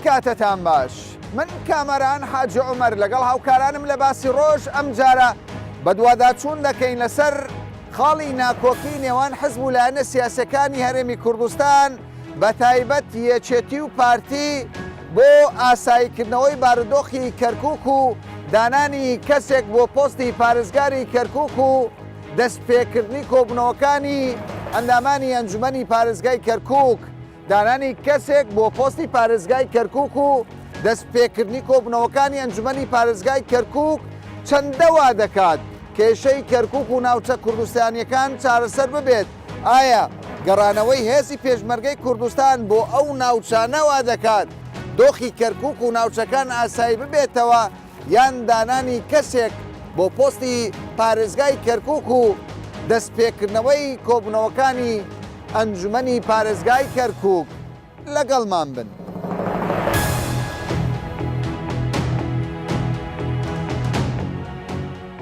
کاتتان باش من کامەران حاجی عومەر لەگەڵ هاوکارانم لە باسی ڕۆژ ئەمجارە بەدواداچوون دەکەین لەسەر خاڵی ناکۆکی نێوان حزب و لایەنە سیاسەکانی هەرێمی کوردستان بە تایبەت یەکێتی و پارتی بۆ ئاساییکردنەوەی بارودۆخی کەرکوک و دانانی کەسێک بۆ پۆستی پارێزگاری کەرکوک و دەستپێکردنی کۆبوونەوەکانی ئەندامانی ئەنجومەنی پارێزگای کەرکوک، دانانی کەسێک بۆ پۆستی پارێزگای کەرکوک و دەستپێکردنی کۆبوونەوەکانی ئەنجومەنی پارێزگای کەرکوک چەندە وا دەکات کێشەی کەرکوک و ناوچە کوردستانییەکان چارەسەر ببێت؟ ئایا گەڕانەوەی هێزی پێشمەرگەی کوردستان بۆ ئەو ناوچانە وا دەکات دۆخی کەرکوک و ناوچەکان ئاسایی ببێتەوە یان دانانی کەسێک بۆ پۆستی پارێزگای کەرکوک و دەستپێکردنەوەی کۆبوونەوەکانی ئەنجومەنی پارێزگای کەرکوک لەگەڵمان بن.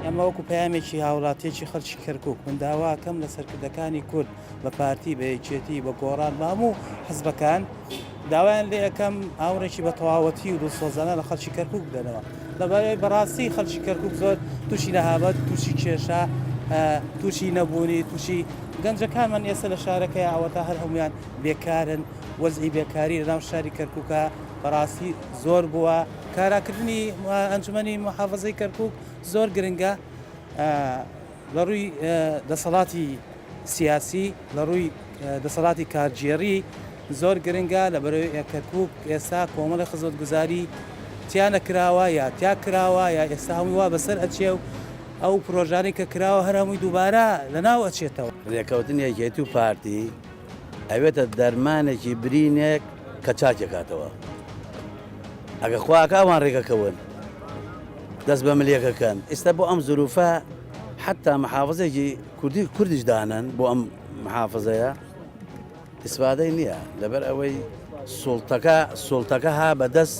ئێمە وەکو پەیامێکی هاوڵاتیەکی خەڵکی کەرکوک من داواکەم لە سەرکردەکانی کورد بە پارتی بە یەکێتی بە گۆڕان بە هەموو حزبەکان داوایان لێ ئەکەم ئاوڕێکی بە تەواوەتی و دڵسۆزانە لە خەڵکی کەرکوک بدەنەوە لەبەرئەوەی بەڕاستی خەڵکی کەرکوک زۆر تووشی نەهامەت تووشی کێشە تووشی نەبوونی تووشی گەنجەکانمان ئێستا لە شارەکەی ئەوەتا هەر هەمویان بێکارن وەزعی بێکاری لەناو شاری کەرکوکە بەڕاستی زۆر بووە کاراکردنی ئەنجومەنی محافظەی کەرکوک زۆر گرنگە لە ڕووی دەسەڵاتی سیاسی لە ڕووی دەسەڵاتی کارگێڕی زۆر گرنگە لە بەرەوەی کەرکک ئێستا کۆمەڵی خزمەتگوزاری تیا نەکراوە یا تیا کراوە یا ئێستا هەمووی وا بەسەر ئەچێ و ئەو پرۆژانەی کە کراوە هەر هەمووی دووبارە لەناو ئەچێتەوە. رێکەوتنی یەکێتی و پارتی ئەبێتە دەرمانێکی برینێک کە چاکێکاتەوە ئەگە خواکە ئەوان ڕێکەکەون دەست بە ملێکەکەن ئێستا بۆ ئەم زروفە حتا محافزێکی کوردی کوردیش دانن بۆ ئەم محافزەیە ئیسفادەی نییە لەبەر ئەوەی سوڵتەکە سوڵتەکە ها بەدەست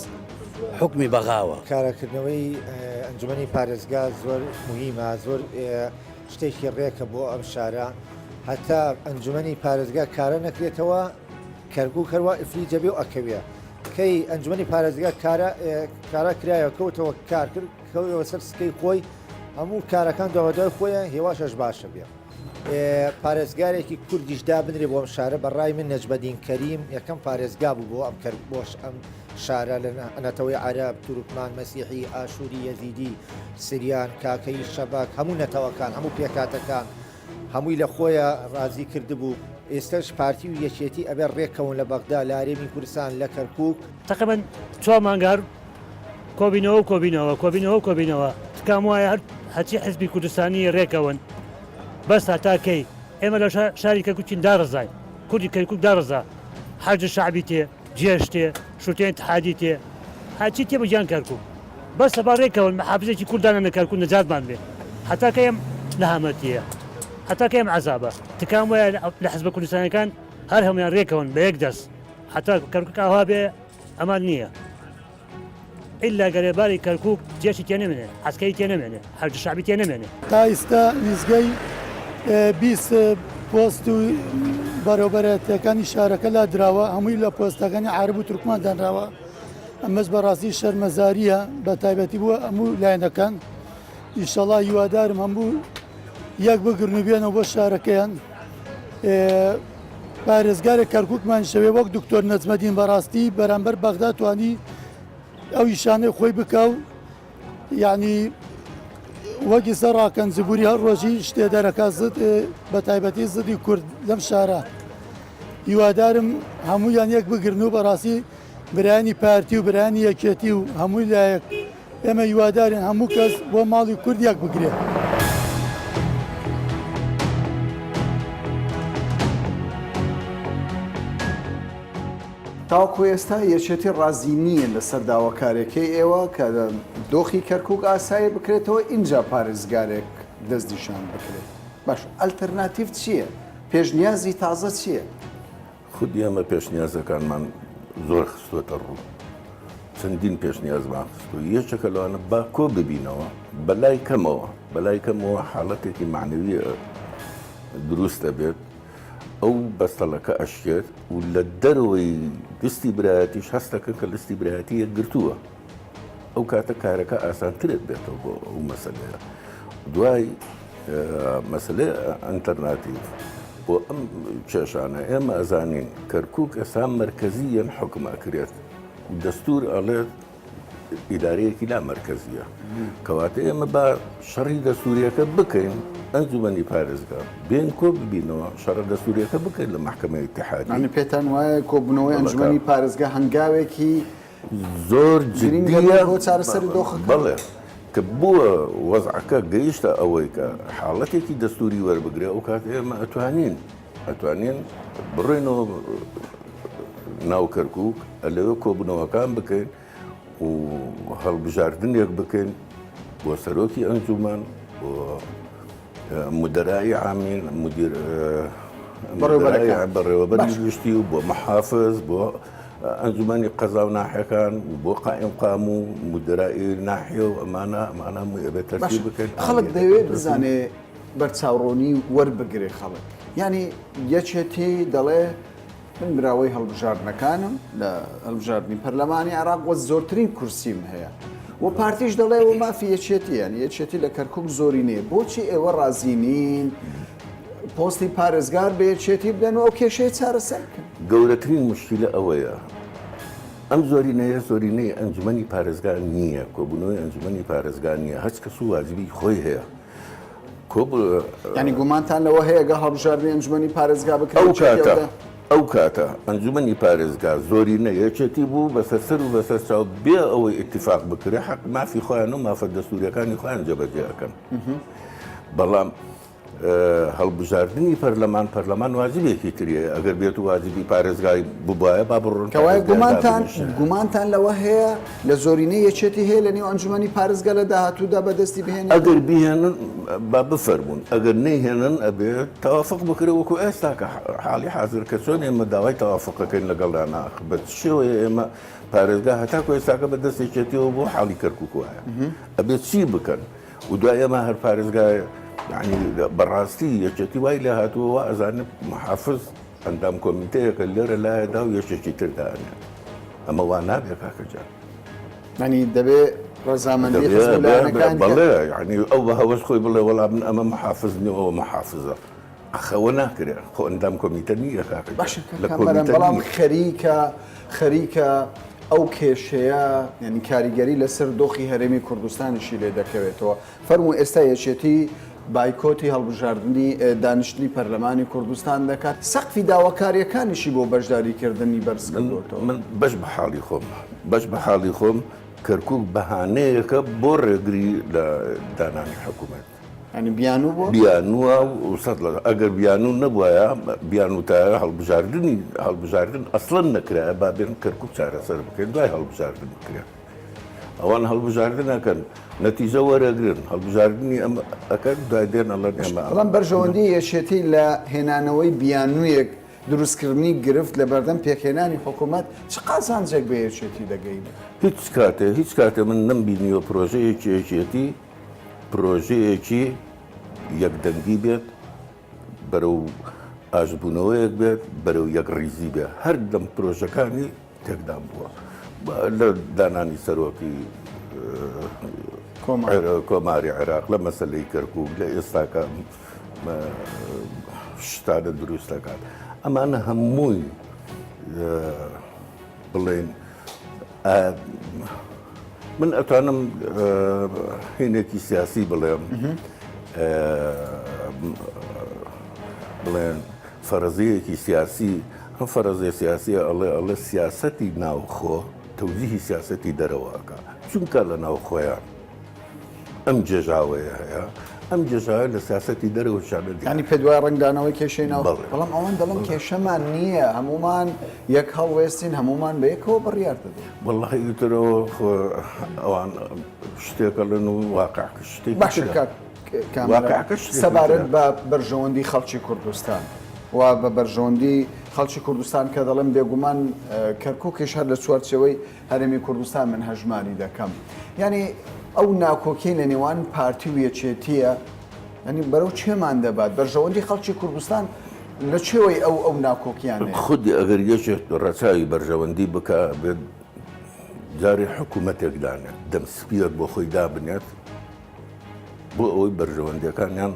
حکمی بەغاوە. کاراکردنەوەی ئەنجومەنی پارێزگا زۆر موهیمە زۆر شتێکی ڕێکە بۆ ئەم شارە هەتا ئەنجومەنی پارێزگا کارە نەکرێتەوە کەرکوک هەروا ئیفلیجە بێ و ئەکەوێ کەی ئەنجومەنی پارێزگا کارە کارا کرایە کەوتەوە کارکرد کەوەوە سەر سکەی خۆی هەموو کارەکان دوابەدوای خۆیان هێواشەش باشە بێ. پارێزگارێکی کوردیش دابنرێ بۆ ئەم شارە بە ڕای من نەجمەدین کەریم یەکەم پارێزگا بوو بۆ ئەم کەر بۆش ئەم شارە لە نەتەوەی عەرەب، تورکمان، مەسیحی، ئاشووری، یەزیدی، سریان، کاکەیی، شەبەک، هەموو نەتەوەکان، هەموو پێکهاتەکان هەمووی لە خۆیە ڕازی کردبوو. ئێستەش پارتی و یەکێتی ئەبێ ڕێککەون لە بەغدا، لە هەرێمی کوردستان، لە کەرکووک. تەقریبەن چوار مانگە هەر کۆبینەوە و کۆبینەوە، کۆبینەوە و کۆبینەوە. تکام وایە هەر هەرچی حزبی کوردستانی رێکەون بەس هەتا کەی؟ ئێمە لە شاری کەرکوکین داڕزاین، کوردی کەرکوک داڕزا، حەشد شەعبی تێ، جێش تێ، شورتەی ئیتحادی تێ، هەرچی تێ بە گیان کەرکوک. بەسە با رێکەون محافزێکی کورد دانەنە کەرکوک نەجاتمان بێ. هەتا کەی ئەم نەهامەتییە؟ هەتا کەی ئەم عەزابە؟ تکام وایە لە حزبە کوردستانیەکان هەر هەموویان رێکەون بە یەک دەست هەتا کەرکوک ئاوا بێ ئەمان نییە ئیلا گەرێ باری کەرکوک جێشی تێ نەمێنێ عەسکەری تێ نەمێنێ حەشد شەعبی تێ نەمێنێ. تا ئیستا نزگەی 20 پۆست و بەڕێوبەرایەتیەکانی شارەکە لادراوە هەمووی لە پۆستەکانی عەرەب و تورکمان دانراوە ئەمەش بەڕاستی شەرمەزاریە بە تایبەتی بۆ هەموو لایەنەکان ئیشەڵا هیوادارم هەموو یەک بگرن و بێنەوە بۆ شارەکەیان پارێزگارێک کەرکوکمان شەوێ وەک دکتۆر نەجمەدین بەڕاستی بەرامبەر بەغدا توانی ئەو ئیشانەی خۆی بکە و یعنی وەکی سەر ڕاکەن زبوری هەر ڕۆژی شتێ دەرەکە زد بە تایبەتی زدی کورد لەم شارە هیوادارم هەمویان یەک بگرن و بەڕاستی برایانی پارتی و برایانی یەکێتی و هەمووی لایەک ئێمە هیوادارین هەموو کەس بۆ ماڵی کورد یەک بگرێ. تاوەکو ئێستا یەکێتی ڕازی نییە لەسەر داواکارێکەی ئێوە کە دۆخی کەرکوک ئاسایی بکرێتەوە ئینجا پارێزگارێک دەستنیشان بکرێت. باش ئەلتەرناتیڤ چییە؟ پێشنیازی تازە چییە؟ خودی ئێمە پێشنیازەکانمان زۆر خستووەتە ڕوو، چەندین پێشنیازمان خستووە، یەکێکە لەوانە با کۆ ببینەوە، بەلای کەمەوە، بەلای کەمەوە حاڵەتێکی مەعنەوی دروست دەبێت. ئەو بەستەڵەکە ئەشکێت و لە دەرەوەی لیستی برایەتیش هەستەکەن کە لیستی برایەتی یەکگرتووە ئەو کاتە کارەکە ئاسانترت بێتەوە بۆ ئەو مەسەلەیە دوای مەسلەی ئەلتەرناتیڤ بۆ ئەم کێشانە ئێمە ئەزانین کەرکک ئێستا مەرکەزیەن حکم ئەکرێت دەستور ئەڵێت ئیدارەیەکی لا مەرکەزیە کەواتە ئێمە با شەڕی دەستوریەکە بکەین ئەنجومەنی پارێزگا بێن کۆ ببینەوە شەڕە دەستوریەکە بکەین لە مەحکەمەی ئیتیحادی. یانی پێتان وایە کۆبوونەوەی ئەنجومەنی پارێزگا هەنگاوێکی زۆر گرنگە جدیە بۆ چارەسەری دۆخەکە؟ بەڵێ کە بووە وەزعەکە گەیشتە ئەوەی کە حاڵەتێکی دەستوری وەربگرێ ئەو کات ئێمە ئەتوانین ئەتوانین بڕۆینەوە ناو کەرکوک لەوێ کۆبوونەوەکان بکەین و هەڵبژاردنێک بکەین بۆ سەرۆکی ئەنجومەن بۆ مدەرای عامین مدیر بەڕێوەبەری گشتی و بۆ محافز بۆ ئەنجومەنی قەزا و ناحەکان و بۆ قائیم قام و مدەرای ناحیە و ئەمانە ئەمانە ئەبێت تەرتیب بکەین خەڵک دەیەوێت بزانێ بەرچاوڕوونی وەربگرێ خەڵک یانی یەکێتی دەڵێ من براوەی هەڵبژاردنەکانم لە هەڵبژاردنی پەرلەمانی عێراق وە زۆرترین کورسیم هەیە و پارتیش دەڵێ و مافی یەکێتی یان یەکێتی لە کەرکک زۆری نییە بۆچی ئێوە ڕازی نین پۆستی پارێزگار بە یەکێتی بدەن و ئەو کێشەیە چارەسەر بکەن؟ گەورەترین مشکیلە ئەوەیە ئەم زۆرینەیە زۆرینەی ئەنجومەنی پارێزگا نییە، کۆبوونەوەی ئەنجومەنی پارێزگا نییە، هەچ کەس و واجبی خۆی هەیە. یانی گومانتان لەوە هەیە گەر هەڵبژاردنی ئەنجومەنی پارێزگا بکرێت ئەو کاتە ئەو کاتە ئەنجومەنی پارێزگا زۆرینە یەکێتی بوو بەسەر سەر و بەسەر چاو بێ ئەوەی ئیتیفاق بکرێ حەق مافی خۆیان و مافە دەستوریەکانی خۆیان جێبەجێ ئەکەن بەڵام هەڵبژاردنی پەرلەمان پەرلەمان واجبێکی تریە ئەگەر بێت و واجبی پارێزگای ببایە با بڕۆن کەوایە گومانتان گومانتان لەوە هەیە لە زۆرینەی یەکێتی هەیە لە نێو ئەنجومەنی پارێزگا لە داهاتوودا بەدەستی بهێنن؟ ئەگەر بیهێنن با بفەرموون ئەگەر نەیهێنن ئەبێ تەوافق بکرێ وەکو ئێستا کە حاڵی حازر کە چۆن ئێمە داوای تەوافقەکەین لەگەڵیان ئاخ بە چ شێوەیە ئێمە پارێزگا هەتاکو ئێستاکە بە دەست یەکێتیەوە بۆ حاڵی کەرکوک وایە ئەبێ چی بکەن و دوای ئێمە هەر پارێزگای یعنی بەڕاستی یەکێتی وای لێ هاتووە وا ئەزانێت محافز ئەندام کۆمیتەیەکە لێرە لایەدا و یەکێکی تر دانێت ئەمە وا نابێ کاکە جان. یانی دەبێ ڕەزامەندی حزب و لایەنەکان بەڵێ یعنی ئەو بە هەوەس خۆی بڵێ وەڵا من ئەمە محافز نییە ئەوە محافزە ئەخەوە ناکرێ خۆ ئەندام کۆمیتە نییە کاکە باشە لە کۆمیتە بەڵام خەریکە خەریکە ئەو کێشەیە یعنی کاریگەری لەسەر دۆخی هەرێمی کوردستانیشی لێ دەکەوێتەوە فەرموو ئێستا یەکێتی بایکۆتی هەڵبژاردنی دانیشتنی پەرلەمانی کوردستان دەکات، سەقفی داواکارییەکانیشی بۆ بەشداریکردنی بەرزکردۆتەوە. من بەش بە حاڵی خۆم بەش بە حاڵی خۆم کەرکوک بەهانەیەکە بۆ ڕێگری لە دانانی حکومەت. یانی بیانوو بووە؟ بیانووە و سەد لە ئەگەر بیانوو نەبوایە بیانووتایە هەڵبژاردنی هەڵبژاردن ئەسڵەن نەکرایە با بێن کەرکوک چارەسەر بکەین دوای هەڵبژاردن بکرێت. ئەوان هەڵبژاردن ئەکەن نەتیجە وەرەگرن هەڵبژاردنی ئەم ئەکەن دوای دێن ئەڵێن ئێمە بەڵام بەرژەوەندی یەکێتی لە هێنانەوەی بیانوویەک دروستکردنی گرفت لە بەردەم پێکهێنانی حکوومەت چ قازانجێک بە یەکێتی دەگەینێت؟ هیچ کاتێ هیچ کاتێ من نەمبینیوە پرۆژەیەکی یەکێتی پرۆژەیەکی یەکدەنگی بێت بەرەو ئاشتبوونەوەیەک بێت بەرەو یەکڕیزی بێت هەردەم پرۆژەکانی تێکدان بووە لە دانانی سەرۆکی کۆماری عێراق لە مەسلەی کەرکک لە ئێستاکە شتانە دروست دەکات ئەمانە هەمووی بڵێن من ئەتوانم هینێکی سیاسی بڵێم بڵێن فەرەزیەکی سیاسی ئەم فەرەزیە سیاسیە ئەڵێ ئەڵێ سیاسەتی ناوخۆ تەوجیهی سیاسەتی دەرەوە ئەکا چونکە لە ناوخۆیان ئەم جێژاوەیە هەیە ئەم جێژاوە لە سیاسەتی دەرەوە شانە دیارە. یانی پێت وایە ڕەنگدانەوەی کێشەی ناو بەڵێ. بەڵام ئەوان دەڵێن کێشەمان نییە هەموومان یەک هەڵوێستین هەموومان بە یەکەوە بڕیار دەدەین. وەڵاهی ئیترەوە خۆ ئەوان شتێک ئەڵێن و واقعەکە شتێکی باشە ترە. کاک کامەران واقعەکە شتێکی ترە. سەبارەت بە بەرژەوەندی خەڵکی کوردستان و بە بەرژەوەندی خەڵکی کوردستان کە دەڵێم بێگومان کەرکوکیش هەر لە چوارچێوەی هەرێمی کوردستان من هەژماری دەکەم یانی ئەو ناکۆکی لە نێوان پارتی و یەکێتیە ینی بەرەو چێمان دەبات بەرژەوەندی خەڵکی کوردستان. لە چێوەی ئەو ئەو ناکۆکیانەیە؟ خودی ئەگەر یەکێک ڕەچاوی بەرژەوەندی بکا بێت جارێ حکوومەتێک دانێت دەم سپیەک بۆ خۆی دابنێت بۆ ئەوەی بەرژەوەندیەکانیان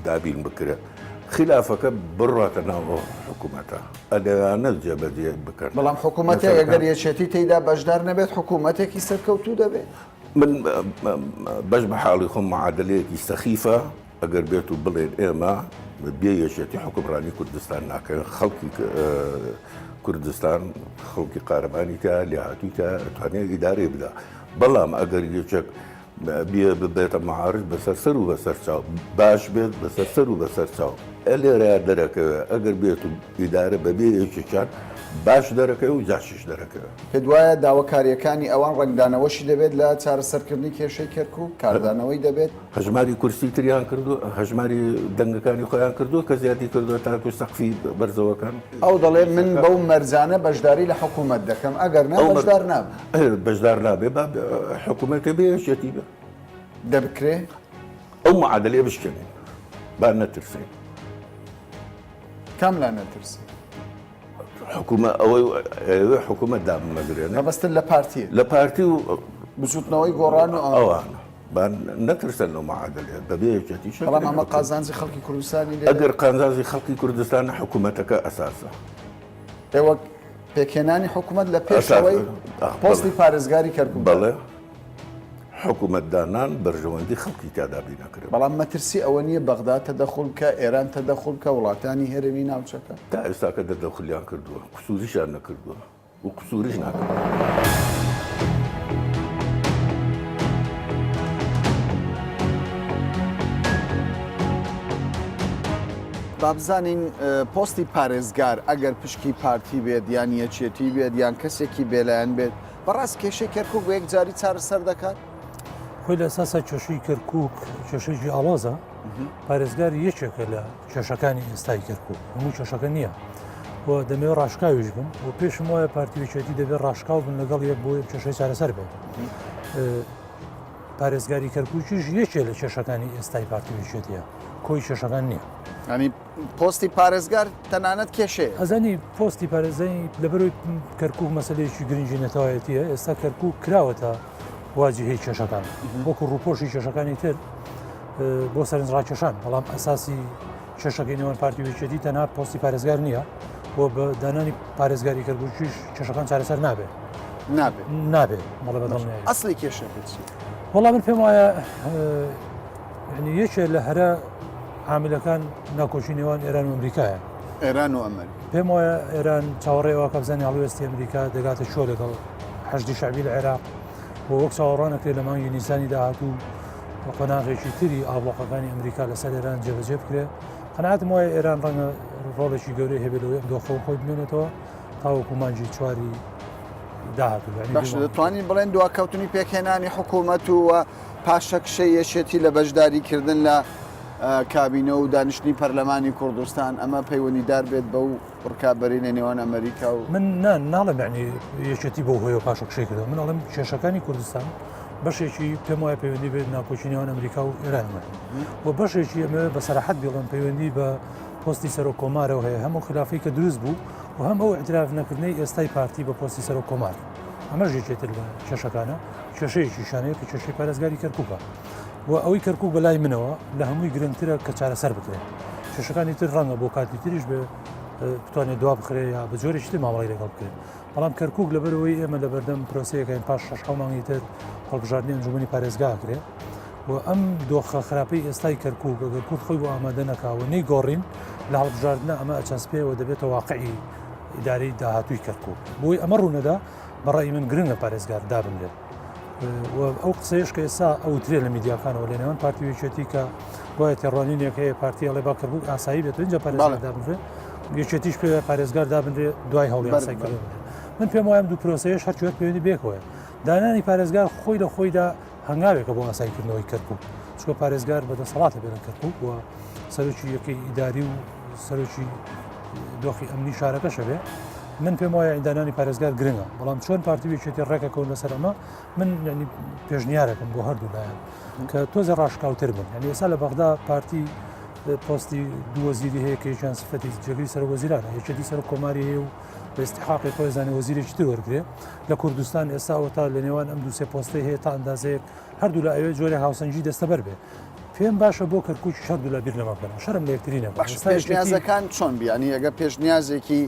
دابین بکرێت خلافەکە بڕاتە ناو ئەو حکوومەتە ئەلەیانە جێبەجێ بکەن. بەڵام حکوومەتێک ئەگەر یەکێتی تێیدا بەشدار نەبێت حکوومەتێکی سەرکەوتوو دەبێت؟ من بەش بە حاڵی خۆم معادلەیەکی سەخیفە ئەگەر بێت و بڵێن ئێمە بێ یەکێتی حکومڕانی کوردستان ناکەین خەڵکی کوردستان خەڵکی قارەمانی تا لێهاتووی تا ئەتوانێت ئیدارەی بدا بەڵام ئەگەر یەکێک بێ ببێتە معارض بەسەر سەر و بەسەر چاو باش بێت بەسەر سەر و بەسەر چاو ئەلێرە دەرەکەوێت ئەگەر بێت و ئیدارە بەبێ یەکێکیان باش دەرەکەوێ و جاشیش دەرەکەوێ. پێت وایە داواکارییەکانی ئەوان ڕەنگدانەوەشی دەبێت لە چارەسەرکردنی کێشەی کەرکوک، کاردانەوەی دەبێت؟ هەژماری کورسی تریان کردووە، هەژماری دەنگەکانی خۆیان کردووە کە زیادی کردووە تاکو سەقفی بەرزەوەکەن. ئەو دەڵێ من بەو مەرجانە بەشداری لە حکوومەت دەکەم، ئەگەر نا بەشدار نابم. بەشدار نابێ با حکوومەتێ بێ یەکێتی بێ. دەبکرێ؟ ئەو معادلەیە بشکێنین، با نەترسین. کام لا نەترسی؟ حکومە ئەوەی ئەوێ حکومەت دابمەزرێنێ. مەبەستت لە پارتیە؟ لە پارتی و بزوتنەوەی گۆڕان و ئەوان با نەترسن لەو معادلەیە بەبێ یەکێتی شەکرێ. بەڵام ئەمە قازانجی خەڵکی کوردستانی لێ ئەگەر قازانجی خەڵکی کوردستانە حکومەتەکە ئەساسە. ئێوە پێکهێنانی حکومەت لە پێشەوەی پۆستی پارێزگاری کەرکوک بەڵێ. حکومەت دانان بەرژەوەندی خەڵکی تیا دابین ئەکرێ. بەڵام مەترسی ئەوە نییە بەغدا تەدەخول بکا، ئێران تەدەخول بکا، وڵاتانی هەرێمی ناوچەکە؟ تا ئێستاکە تەدەخولیان کردووە، قسوریشیان نەکردووە و قسوریش ناکەن. با بزانین پۆستی پارێزگار ئەگەر پشکی پارتی بێت یان یەکێتی بێت یان کەسێکی بێلایەن بێت، بەڕاست کێشەی کەرکوک بە یەکجاری چارەسەر دەکات؟ خۆی لە ئەساسا کێشەی کەرکوک کێشەیەکی ئاڵۆزە، پارێزگار یەکێکە لە کێشەکانی ئێستای کەرکوک، هەموو کێشەکە نییە و دەمەوێت ڕاشکاویش بم و پێشم وایە پارتی و یەکێتی دەبێت ڕاشکاو بن لەگەڵ یەک بۆ کێشەی چارەسەر بێت. پارێزگاری کەرکوکیش یەکێ لە کێشەکانی ئێستای پارتی و یەکێتیە، کۆی کێشەکان نییە. ینی پۆستی پارێزگار تەنانەت کێشەیە. ئەزانی پۆستی پارێزگاری لەبەرەوەی کەرکوک مەسەلەیەکی گرنگی نەتەوایەتیە، ئێستا کەرکوک کراوەتە واجهەی کێشەکان وەکو ڕووپۆشی کێشەکانی تر بۆ سەرنجڕاکێشان، بەڵام ئەساسی کێشەکەی نێوان پارتی و یەکێتی تەنها پۆستی پارێزگار نییە و بە دانانی پارێزگاری کەرکوکیش کێشەکان چارەسەر نابێت. نابێت نابێت بەڵێ بەدڵنیایی. ئەسڵی کێشەکە چییە؟ وەڵا من پێم وایە یعنی یەکێ لە هەرە عاملەکان ناکۆکی نێوان ئێران و ئەمریکایە. ئێران و ئەمریکا. پێم وایە ئێران چاوەڕێ ئەوە کە بزانێ هەڵوێستی ئەمریکا دەگاتە کوێ لەگەڵ حەشدی شەعبی لە عێراق و وەک چاوەڕوان ئەکرێت لە مانگی نیسانی داهاتوو قۆناغێکی تری ئابڵۆقەکانی ئەمریکا لەسەر ئێران جێبەجێ بکرێت. قەناعەتم وایە ئێران ڕەنگە ڕۆڵێکی گەورەی هەبێت لەوەی ئەم دۆخە خۆی بمێنێتەوە تاوەکو مانگی چواری داهاتوو. باشە دەتوانین بڵێن دواکەوتنی پێکهێنانی حکوومەت و پاشەکشەی یەکێتی لە بەشداریکردن لە کابینە و دانیشتنی پەرلەمانی کوردستان ئەمە پەیوەندیدار بێت بەو ڕکابەری لە نێوان ئەمریکا و من نا ناڵێم یعنی یەکێتی بەو هۆیەوە پاشەکشەی کردەوە من ئەڵێم کێشەکانی کوردستان بەشێکی پێم وایە پەیوەندی بێت ناکۆکی نێوان ئەمریکا و ئێرانەوە و بەشێکی ئەمە بە سەراحەت بڵێم پەیوەندی بە پۆستی سەرۆک کۆمارەوە هەیە هەموو خلافی کە دروست بوو و هەم ئەو اعتراف نەکردنەی ئێستای پارتی بە پۆستی سەرۆک کۆمار ئەمەش یەکێتر لە کێشەکانە کێشەیەکیشان هەیە کە کێشەی پارێزگاری کەرکووکە و ئەوەی کەرکووک بەلای منەوە لە هەمووی گرنگترە کە چارەسەر بکرێت کێشەکانی تر ڕەنگە بۆ کاتی تریش بێ بتوانێت دوا بخرێ یا بە جۆرێکی تر مامەڵەی لەگەڵ بکرێت بەڵام کەرکووک لەبەرەوەی ئێمە لە بەردەم پرۆسەیەکەین پاش شەش حەو مانگی تر هەڵبژاردنی ئەنجومەنی پارێزگا ئەکرێ و ئەم دۆخە خراپەی ئێستای کەرکووک ئەگەر کورد خۆی بۆ ئامادە نەکا و نەیگۆڕین لە هەڵبژاردنە ئەمە ئەچەسپێ و دەبێتە واقعی ئیدارەی داهاتووی کەرکووک بۆی ئەمە ڕوونەدا بە ڕای من گرنگە پارێزگار دابنرێت و ئەو قسەیەش کە ئێستا ئەوترێ لە میدیاکانەوە لە نێوان پارتی و یەکێتی کە گوایە تێڕوانینێک هەیە پارتی ئەڵێ با کەرکوک ئاسایی بێت و اینجا پارێزگار دابنرێت یەکێتیش پێ پارێزگار دابنرێت دوای هەوڵی ئاساییکردن من پێم وایە ئەم دوو پرۆسەیەش هەرچوێت پەیوەندی بێکەوەیە دانانی پارێزگار خۆی لە خۆیدا هەنگاوێکە بۆ ئاساییکردنەوەی کەرکوک چونکە پارێزگار بە دەسەڵاتە بێت لە کەرکوک و سەرۆکی یەکەی ئیداری و سەرۆکی دۆخی ئەمنی شارەکەشە بێ من پێم وایە دانانی پارێزگار گرنگە بەڵام چۆن پارتی و یەکێتی ڕێکەکەون لەسەر ئەمە من یعنی پێشنیارەکەم بۆ هەردوو لایەن کە تۆزە ڕاشکاوتر بن یعنی ئێستا لە بەغدا پارتی. پۆستی دوو وەزیری هەیە کە یەکیان سفەتی جێگری سەرۆک وەزیرانە، یەکێتی سەرۆک کۆماری هەیە و بە ئیستیحاقی خۆی زانێ وەزیرێکی تر وەرگێ لە کوردستان ئێستا ئەوەتا لە نێوان ئەم دوو سێ پۆستەی هەیە تا ئەندازەیەک هەردوو لە ئەوێ جۆرێک هاوسەنگی دەستەبەر بێ پێم باشە بۆ کەرکووکیش هەردوو لا بیر لەمە بکەنەوە شەرم لە یەکتری نەکەن باشە ئێستا یەکێتی پێشنیازەکان چۆن بی یانی ئەگەر پێشنیازێکی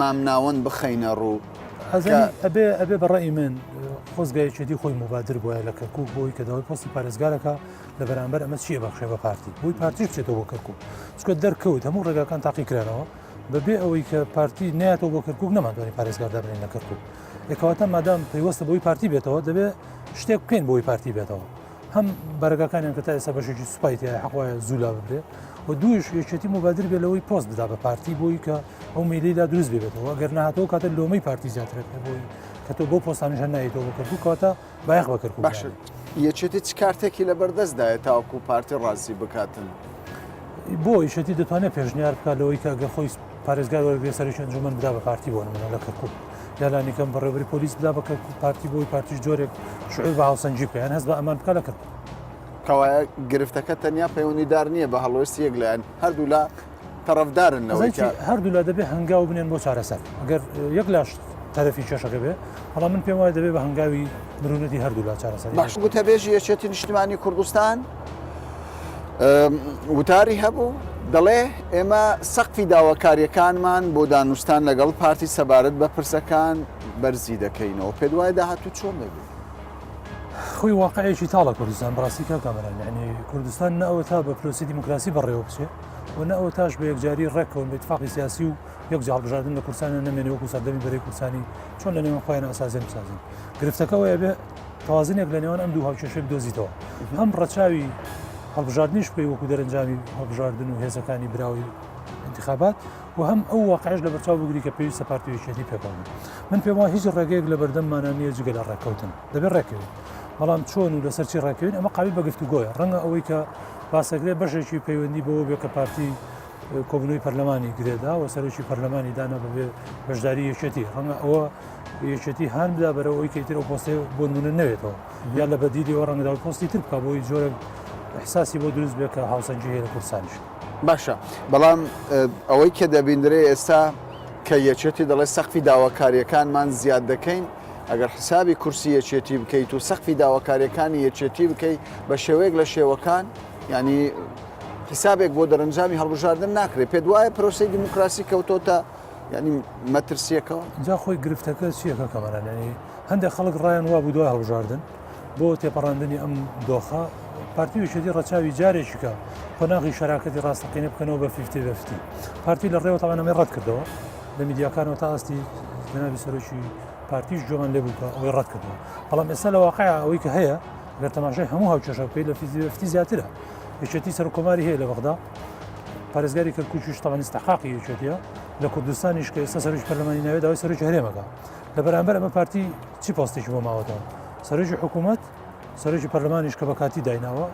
مامناوەند بخەینە ڕوو کە ئەزانی ئەبێ ئەبێ بە ڕەئی من خۆزگە یەکێتی خۆی موبادر بوایە لە کەرکووک بۆی کە داوای پۆستی پارێزگارەکە لە بەرامبەر ئەمە چی ئەبەخشێ بە پارتی بۆی پارتیش بچێتەوە بۆ کەرکووک چونکە دەرکەوت هەموو ڕێگاکان تاقی کرانەوە بەبێ ئەوەی کە پارتی ناتەوە بۆ کەرکووک نەمانتوانی پارێزگار دابنێن لە کەرکووک کەواتە مادام پەیوەستە بۆی پارتی بێتەوە دەبێ شتێک بکەین بۆی پارتی بێتەوە هەم بەرەگاکانیان کە تا ئێستا بەشێکی سوپای تایە حەق وایە زوو لا ببرێ و دووش یەکێتی مبادر بێ لەوەی پۆست بدا بە پارتی بۆی کە ئەو میلی لا دروست بێتەوە ئەگەر نهاتەوە کاتە لۆمەی پارتی زیاترە بۆی کە تۆ بۆ پۆستانیش هەر نایەتەوە بۆ کەرکوک کەواتە بایەخ بە کەرکوک باشە یەکێتی چ کارتێکی لەبەردەستدایە تاوەکو پارتی ڕازی بکاتن؟ بۆ یەکێتی دەتوانێت پێشنیار بکات لەوەی کە ئەگەر خۆی پارێزگار وەرگێ سەرۆکی ئەنجومەن بدا بە پارتی بۆ نمونە لە کەرکوک یا لانیکەم بەڕێوەبەری پۆلیس بدا بە کەرکوک پارتی بۆی پارتیش جۆرێک شعور بە هاوسەنگی بکە یان هەست بە ئەمان بکە لە کەرکوک. کەوایە گرفتەکە تەنیا پەیوەندیدار نییە بە هەڵوێستی یەک لایەن، هەردوولا تەڕەفدارن لەوەی کە. هەردوولا دەبێ هەنگاو بنێن بۆ چارەسەر، ئەگەر یەک لاش تەرەفی کێشەکە بێ، بەڵام من پێم وایە دەبێ بە هەنگاوی مرونەتی هەردوولا چارەسەری باش گوتەبێژی یەکێتی نیشتمانی کوردستان وتاری هەبوو دەڵێ ئێمە سەقفی داواکاریەکانمان بۆ دانوستان لەگەڵ پارتی سەبارەت بە پرسەکان بەرزی دەکەینەوە پێت وایە داهاتوو چۆن دەبێت؟ خۆی واقعێکی تاڵە کوردستان بەڕاستی کاک کامەران یعنی کوردستان نە ئەوەتا بە پرۆسی دیموکراسی بەڕێوە بچێ و نە ئەوەتاش بە یەکجاری ڕێککەون بە ئیتفاقی سیاسی و یەک جا هەڵبژاردن لە کوردستانە نەمێنێ وەکو سەردەمی بەرەی کوردستانی چۆن لە نێوان خۆیان ئاسازێن بسازن گرفتەکە ئەوەیە بێ تەوازنێک لە نێوان ئەم دوو هاوکێشەی بدۆزیتەوە هەم ڕەچاوی هەڵبژاردنیش بکەی وەکو دەرەنجامی هەڵبژاردن و هێزەکانی براوی انتخابات و هەم ئەو واقعش لە بەرچاو بگری کە پێویستە پارتی و یەکێتی پێکەوە بن من پێم وایە هیچ ڕێگەیەک لە بەردەممانە نییە جگە لە ڕێککەوتن دەبێت ڕێکەوین بەڵام چۆن و لەسەر چی ڕێکەوین ئەمە قابل بە گفتوگۆیە ڕەنگە ئەوەی کە باسەکرێت بەشێکی پەیوەندی بەوە بێ کە پارتی کۆبوونەوەی پەرلەمانی گرێدا و سەرۆکی پەرلەمانی دانا بەبێ بەشداری یەکێتی ڕەنگە ئەوە یەکێتی هان بدا بەرەو ئەوەی کە ئیتر ئەو پۆستەی بۆ نمونە نەوێتەوە یان لە بەدیلیەوە ڕەنگە داوای پۆستی تر بکا بۆی جۆرێک ئیحساسی بۆ دروست بێ کە هاوسەنگی هەیە لە کوردستانیش. باشە بەڵام ئەوەی کە دەبیندرێ ئێستا کە یەکێتی دەڵێ سەقفی داواکاریەکانمان زیاد دەکەین ئەگەر حسابی کورسی یەکێتی بکەیت و سەقفی داواکاریەکانی یەکێتی بکەیت بە شێوەیەک لە شێوەکان ینی حسابێک بۆ دەرەنجامی هەڵبژاردن ناکرێت پێت وایە پرۆسەی دیموکراسی کەوتۆتە یعنی مەترسیەکەوە؟ جا خۆی گرفتەکە چییە کاک کامەران یعنی هەندێک خەڵک ڕایان وابوو دوای هەڵبژاردن بۆ تێپەڕاندنی ئەم دۆخە پارتی و یەکێتی ڕەچاوی جارێکی کە قۆناغی شەراکەتی ڕاستەقینە بکەنەوە بە fifty بە fifty پارتی لە ڕێوە تاوان ئەمەی ڕەت کردەوە لە میدیاکانەوە تا ئاستی جەنابی سەرۆکی پارتیش گوێمان لێ بوو کە ئەوەی ڕەت کردەوە بەڵام ئێستا لە واقع ئەوەی کە هەیە گەر تەماشای هەموو هاوکێشە بکەیت لە fifty بە fifty زیاترە یەکێتی سەرۆککۆماری هەیە لە بەغدا پارێزگاری کەرکووکیش تەوان ئیستحقاقی یەکێتیە لە کوردستانیش کە ئێستا سەرۆکی پەرلەمانی ناوێت داوای سەرۆکی هەرێمەکە لە بەرامبەر ئەمە پارتی چی پۆستێکی بۆ ماوەتەوە سەرۆکی حکوومەت سەرۆکی پەرلەمانیش کە بە کاتی دایناوە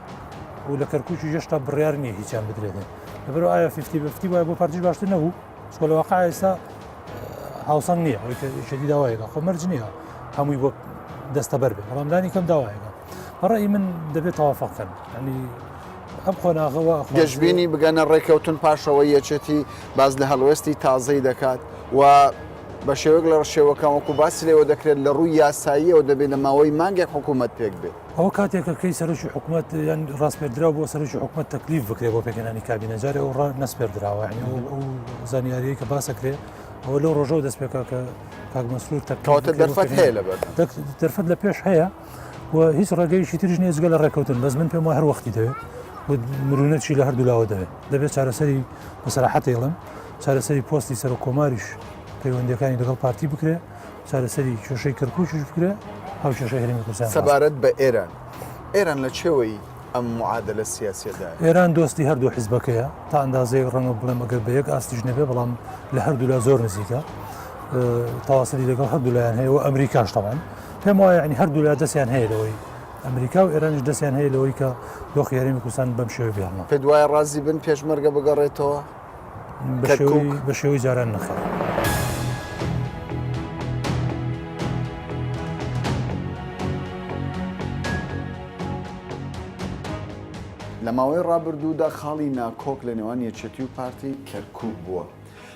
و لە کەرکووکی هێشتا بڕیار نییە هیچیان بدرێتێ لەبەرئەوە ئایا fifty بە fifty وایە بۆ پارتیش باشتر نەبوو چونکە لە واقع ئێستا هاوسەنگ نییە ئەوەی کە یەکێتی داوایەکە خۆ مەرج نییە هەمووی بۆ دەستەبەر بێ بەڵام لانی کەم داوایەکە بەڕێی من دەبێت تەوافق کەن ینی ئەم قۆناغەوە گەشببینی بگەنە ڕێککەوتن پاشەوە یەکێتی باز لە هەڵوێستی تازەی دەکات و بە شێوەیەک لە شێوەکان وەکو باسی لێوە دەکرێت لە ڕووی یاساییەوە دەبێت لە ماوەی مانگێک حکوومەت پێک بێت. ئەوە کاتێکە کەی سەرۆکی حکوومەت یان ڕاسپێردراو بۆ سەرۆکی حکوومەت تەکلیف بکرێت بۆ پێکهێنانی کابینە جارێ ئەو ڕا نەسپێردراوە یعنی ئەو ئەو زانیاریەی کە باسەکرێ ئەوە لەو ڕۆژەوە دەست پێکا کە کاک مەسرور تەکلیف کەواتە بکرێ بۆ دەرفەت هەیە پێکهێنانی لەبەردەم. دەرفەت لە پێش هەیە و هیچ ڕێگەیەکی تریش نییە جگە لە ڕێککەوتن بەس من پێم وایە هەر وەختی دەوێت و مرونەتی لە هەردوو لاوە دەوێت دەبێت چارەسەری بە سەراحەت ئەیڵێم چارەسەری پۆستی سەرۆک کۆماریش پەیوەندیەکانی لەگەڵ پارتی بکرێ چارەسەری کێشەی کەرکوکیش بکرێ هاوکێشەی هەرێمی کوردستان ڕاست. سەبارەت بە ئێران، ئێران لە چێوەی ئەم معادلە سیاسیەدایە؟ ئێران دۆستی هەردوو حیزبەکەیە، تا ئەندازەیەک ڕەنگە بڵێم ئەگەر بە یەک ئاستیش نەبێ بەڵام لە هەردوولا زۆر نزیکە، تەواسلی لەگەڵ هەردوولایان هەیە و ئەمریکاش تەبعەن. پێم وایە یانی هەردوولا دەستیان هەیە لەوەی ئەمریکا و ئێرانیش دەستیان هەیە لەوەی کە دۆخی هەرێمی کوردستان بەم شێوەیە بهێڵنەوە. پێت وایە ڕازی بن پێشمەرگە بگەڕێتەوە؟ بە شێوەی جاران نەخێر. لە ماوەی ڕابردوودا خاڵی ناکۆک لە نێوان یەکێتی و پارتی کەرکوک بووە.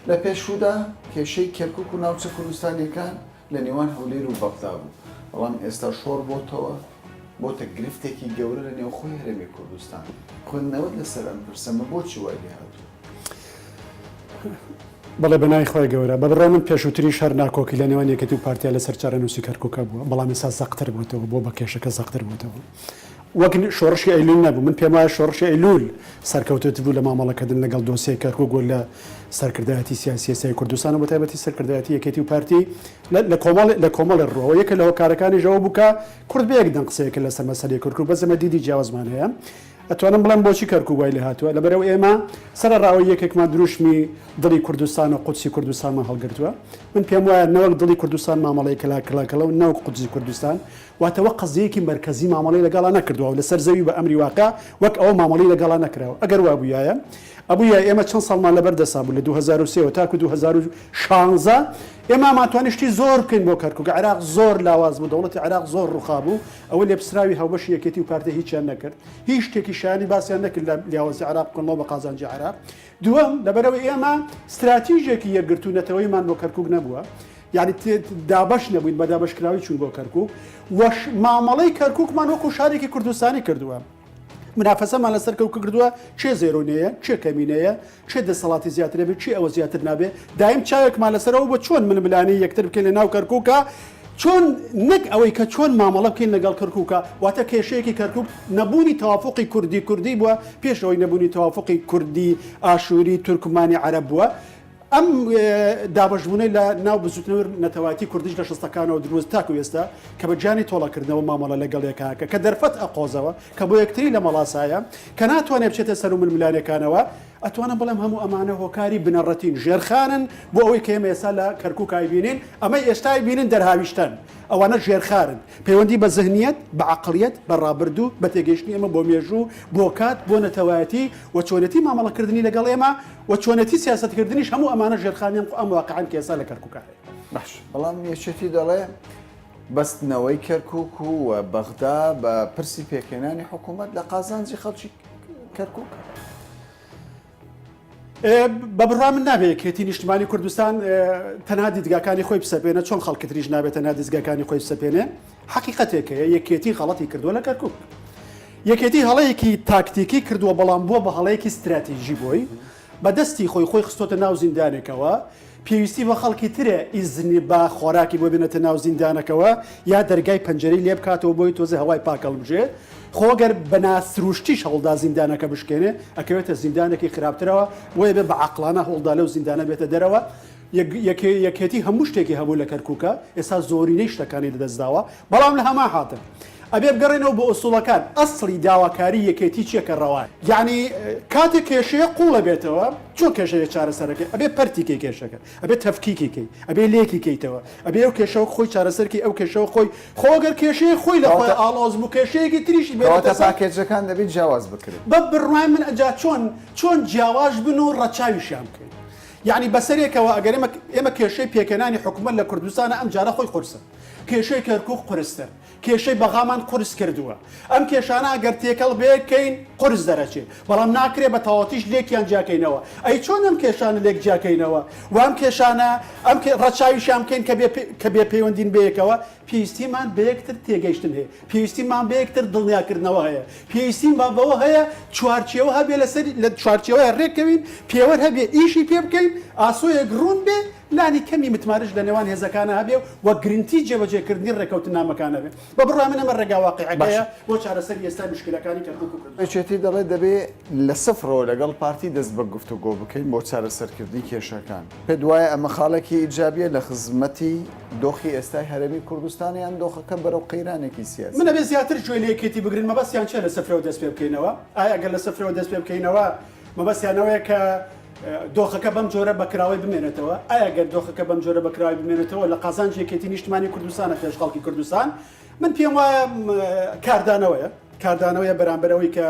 لە پێشوودا کێشەی کەرکوک و ناوچە کوردستانییەکان لە نێوان هەولێر و بەغدا بوو، بەڵام ئێستا شۆڕ بۆتەوە، بۆتە گرفتێکی گەورە لە نێوخۆی هەرێمی کوردستان. خوێندنەوەت لەسەر ئەم پرسە مە بۆچی وای لێهاتووە؟ بەڵێ بەناوی خوای گەورە. بە بڕوای من پێشووتریش هەر ناکۆکی لە نێوان یەکێتی و پارتیا لەسەر چارەنووسی کەرکوک هەبووە، بەڵام ئێستا زەقتر بووتەوە، بۆ بە کێشەکە زەقتر بووتەوە. وەک شۆڕشی ئەیلول نەبوو، من پێم وایە شۆڕشی ئەیلول سەرکەوتووتر بوو لە مامەڵەکردن لەگەڵ دۆسیەی کەرکوک و لە سەرکردایەتی سیاسی ئێستای کوردستان و بەتایبەتی سەرکردایەتی یەکێتی و پارتی لە کۆمەڵ لە کۆمەڵێ ڕووەوە. یەکێ لە هۆکارەکانیش ئەوە بوو کە کورد بە یەک دەنگ قسەی کرد لەسەر مەسەلەی کەرکوک، بەس ئێمە دیدی جیاوازمان هەیە. ئەتوانم بڵێم بۆچی کەرکوک وای لێهاتووە؟ لەبەرئەوەی ئێمە سەرەڕاوەی یەکێکمان دروشمی دڵی کوردستان و قودسی کوردستانمان هەڵگرتووە. من پێم وایە نەوەک دڵی کوردستان مامەڵەی کەلاکەڵە و نەوەک قودسی کوردستان، واتە وەک قەزیەیەکی مەرکەزی مامەڵەی لەگەڵا نەکردووە و لەسەر زەوی بە ئەمری واقع وەک ئەوە مامەڵەی لەگەڵا نەکراوە. ئەگەر وابوویایە ئەبوویایە ئێمە چەند ساڵمان لەبەر دەسا بوو لە 2003 وە تاکو 2016 ئێمە ئەمانتوانی شتی زۆر بکەین بۆ کەرکوک. عێراق زۆر لاواز بوو، دەوڵەتی عێراق زۆر ڕووخابوو. ئەوە لێپسراوی هاوبەشی یەکێتی و پارتی هیچیان نەکرد. هیچ شتێکی شایانی باسیان نەکرد لە لاوازی عێراق بکەنەوە بە قازانجی عێراق. دووەم، لەبەرئەوەی ئێمە ستراتیژێکی یەکگرتوو نەتەوەییمان بۆ کەرکوک نەبووە. یانی دابەش نەبووین، بە دابەشکراوی چوون بۆ کەرکوک و مامەڵەی کەرکوکمان وەکو شارێکی کوردستانی کردووە. منافەسەمان لەسەر کەرکوک کردووە، کێ زێرۆنەیە، کێ کەمینەیە، کێ دەسەڵاتی زیاترە بێ، کێ ئەوە زیاتر نابێ، دایم چاوێکمان لەسەر ئەوە بووە چۆن ململانێی یەکتر بکەین لە ناو کەرکوکا، چۆن نەک ئەوەی کە چۆن مامەڵە بکەین لەگەڵ کەرکوکا، واتە کێشەیەکی کەرکوک نەبوونی تەوافوقی کوردی کوردی بووە پێش ئەوەی نەبوونی تەوافوقی کوردی ئاشووری تورکمانی عەرەب بووە. ئەم دابەشبوونەی لە ناو بزوتنەوەی نەتەوایەتی کوردیش لە شەستەکانەوە دروست تاکو ئێستا کە بە گیانی تۆڵەکردنەوە مامەڵە لەگەڵ یەکاکە کە دەرفەت ئەقۆزەوە کە بۆ یەکتری لە مەڵاسایە کە ناتوانێت بچێتە سەر و ململانێکانەوە ئەتوانم بڵێم هەموو ئەمانە هۆکاری بنەڕەتین ژێرخانن بۆ ئەوەی کە ئێمە ئێستا لە کەرکوک ئایبینین ئەمەی ئێستا ئەیبینن دەرهاویشتەن ئەوانە ژێرخارن پەیوەندی بە زهنیەت، بە عەقڵیەت، بە ڕابردوو، بە تێگەیشتنی ئێمە بۆ مێژوو، بۆ کات، بۆ نەتەوایەتی و چۆنێتی مامەڵەکردنی لەگەڵ ئێمە و چۆنێتی سیاسەتکردنیش هەموو ئەمانە ژێرخانی ئەم ئەم واقعەن کە ئێستا لە کەرکوکا هەیە. باش بەڵام یەکێتی دەڵێ بەستنەوەی کەرکوک و بەغدا بە پرسی پێکهێنانی حکوومەت لە قازانجی خەڵکی کەرکوکە. بە بڕوای من نابێ یەکێتی نیشتمانی کوردستان تەنها دیدگاکانی خۆی بسەپێنە چۆن خەڵکی تریش نابێت تەنها دیدگاکانی خۆی بسەپێنێ حەقیقەتێک هەیە یەکێتی غەڵەتی کردووە لە کەرکوک یەکێتی هەڵەیەکی تاکتیکی کردووە بەڵام بووە بە هەڵەیەکی ستراتیژی بۆی بە دەستی خۆی خۆی خستۆتە ناو زیندانێکەوە پێویستی بە خەڵکی ترە ئیزنی بە خۆراکی بۆ بێنێتە ناو زیندانەکەوە یا دەرگای پەنجەرەی لێ بکاتەوە بۆی تۆزێ هەوای پاک هەڵبژێ، خۆ گەر بە ناسروشتیش هەوڵدا زیندانەکە بشکێنێ ئەکەوێتە زیندانێکی خراپترەوە، بۆیە بێ بە عەقڵانە هەوڵدا لەو زیندانە بێتە دەرەوە، یەکێتی هەموو شتێکی هەبوو لە کەرکوکا، ئێستا زۆرینەی شتەکانی لەدەستداوە، بەڵام لە هەمان حاتر ئەبێ بگەڕێنەوە بۆ ئوسوڵەکان، ئەسڵی داواکاری یەکێتی چیە کە ڕەوایە؟ یەعنی کاتێک کێشەیە قوڵەبێتەوە چۆن کێشەیە چارەسەرەکەی ئەبێ پەرتی کەی کێشەکە ئەبێ تەفکیکی کەی ئەبێ لێکی کەیتەوە ئەبێ ئەو کێشە وەک خۆی چارەسەر کەی ئەو کێشە وەک خۆی خۆ گەر کێشەیە خۆی لە خۆی ئاڵۆز بوو کێشەیەکی تریشی بێتە کەواتە سەر پاکێجەکان دەبێ جیاواز بکرێن. بە بڕوای من ئەجا چۆن چۆن جیاواز بن و ڕەچاویشیان بکەین یەعنی بەسەرێکەوە ئەگەر ئێمە ئێمە کێشەی پێکهێنانی حکومەت لە کوردستانە ئەم جارە خۆی قورسە کێشەی کەرکوک قورستر کێشەی بەغامان قورس کردووە. ئەم کێشانە ئەگەر تێکەڵ بکەین قورس دەرەچێ. بەڵام ناکرێ بە تەواوەتیش لێکیان جیاکەینەوە. ئەی چۆن ئەم کێشانە لێک جیاکەینەوە و ئەم کێشانە ئەم ڕەچاویشیان بکەین کە بێ کە بێ پەیوەندین بەیەکەوە؟ پێویستیمان بەیەکتر تێگەیشتن هەیە. پێویستیمان بەیەکتر دڵنیاکردنەوە هەیە. پێویستیمان بەوە هەیە چوارچێوە هەبێ لەسەر لە چوارچێوەیە ڕێککەوین، پێوەر هەبێ ئیشی پێ بکەین، ئاسۆیەک ڕوون بێ، لانی کەمی متمانەش لە نێوان هێزەکانا هەبێ و گرنتی جێبەجێکردنی ڕێککەوتننامەکان هەبێ. بە بڕوای من ئەمە ڕێگا واقیعەکەیە باشە. بۆ چارەسەری ئێستای موشکیلەکانی کەرکوک و کوردستان. یەکێتی دەڵێت دەبێ لە سفرەوە لەگەڵ پارتی دەست بە گفتوگۆ بکەین بۆ چارەسەرکردنی کێشەکان. پێت وایە ئەمە خاڵێکی ئیجابییە لە خزمەتی دۆخی ئێستای هەرێمی کوردستان یان دۆخەکە بەرەو قەیرانێکی سیاسی؟ من ئەبێ زیاتر گوێ لە یەکێتی بگرن مەبەستیان چیە لە سفرەوە دەست پێ بکەینەوە؟ ئایا گەر لە سفرەوە دەست پێ بکەینەوە مەبەستیان ئەوەیە کە دۆخەکە بەم جۆرە بە کراوەی بمێنێتەوە؟ ئایا گەر دۆخەکە بەم جۆرە بە کراوەی بمێنێتەوە لە قازانجی یەکێتی نیشتمانی کوردستانە پێش خەڵکی کوردستان؟ من پێم وایە کاردانەوەیە، کاردانەوەیە بەرامبەر ئەوەی کە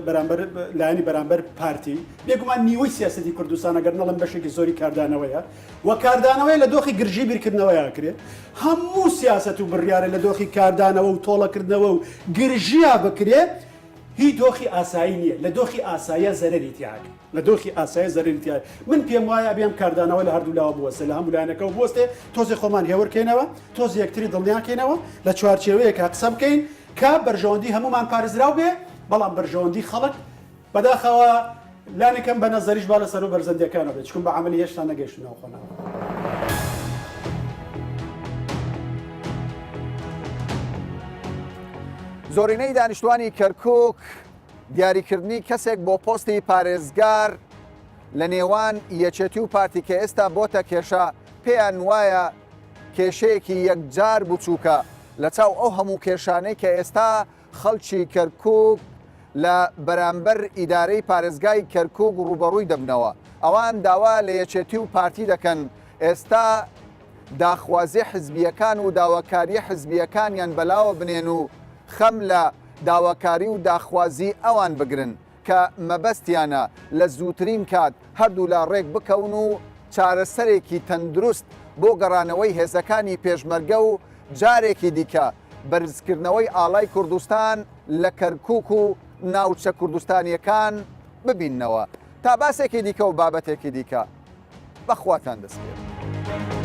بەرامبەر لایەنی بەرامبەر پارتی، بێگومان نیوەی سیاسەتی کوردستان ئەگەر نەڵێم بەشێکی زۆری کاردانەوەیە و کاردانەوەیە لە دۆخی گرژی بیرکردنەوەیە ئەکرێ هەموو سیاسەت و بڕیارە لە دۆخی کاردانەوە و تۆڵەکردنەوە و گرژییا بکرێ. هی دۆخی ئاسایی نییە، لە دۆخی ئاساییا زەرەری تیا ئەکەن، لە دۆخی ئاسایی زەرەری تیا. من پێم وایە ئەبێ ئەم کاردانەوە لە هەردوو لاوە بوەستێ، لە هەموو لایەنەکەوە بوەستێ، تۆزێ خۆمان هێور کەینەوە، تۆزێ یەکتری دڵنیا کەینەوە، لە چوارچێوەیەکا قسە بکەین کە بەرژەوەندی هەموومان پارێزراو بێ، بەڵام بەرژەوەندی خەڵک بەداخەوە لانی کەم بە نەزەریش با لە سەروو بەرزەندیەکانەوە بێت، چکم بە عەمەلی هێشتا نەگەیشتوونەوە قۆناغ. زۆرینەی دانیشتوانی کەرکک دیاریکردنی کەسێک بۆ پۆستی پارێزگار لە نێوان یەکێتی و پارتی کە ئێستا بۆتە کێشە پێیان وایە کێشەیەکی یەکجار بچووکە لە چاو ئەو هەموو کێشانەی کە ئێستا خەڵکی کەرکوک لە بەرامبەر ئیدارەی پارێزگای کەرکوک ڕووبەڕووی دەبنەوە. ئەوان داوا لە یەکێتی و پارتی دەکەن ئێستا داخوازیە حزبییەکان و داواکارییە حزبییەکانیان بەلاوە بنێن و خەم لە داواکاری و داخوازی ئەوان بگرن کە مەبەستیانە لە زووترین کات هەردوولا ڕێک بکەون و چارەسەرێکی تەندروست بۆ گەڕانەوەی هێزەکانی پێشمەرگە و جارێکی دیکە بەرزکردنەوەی ئاڵای کوردستان لە کەرکوک و ناوچە کوردستانییەکان ببیننەوە. تا باسێکی دیکە و بابەتێکی دیکە بە خواتان دەسپێرم.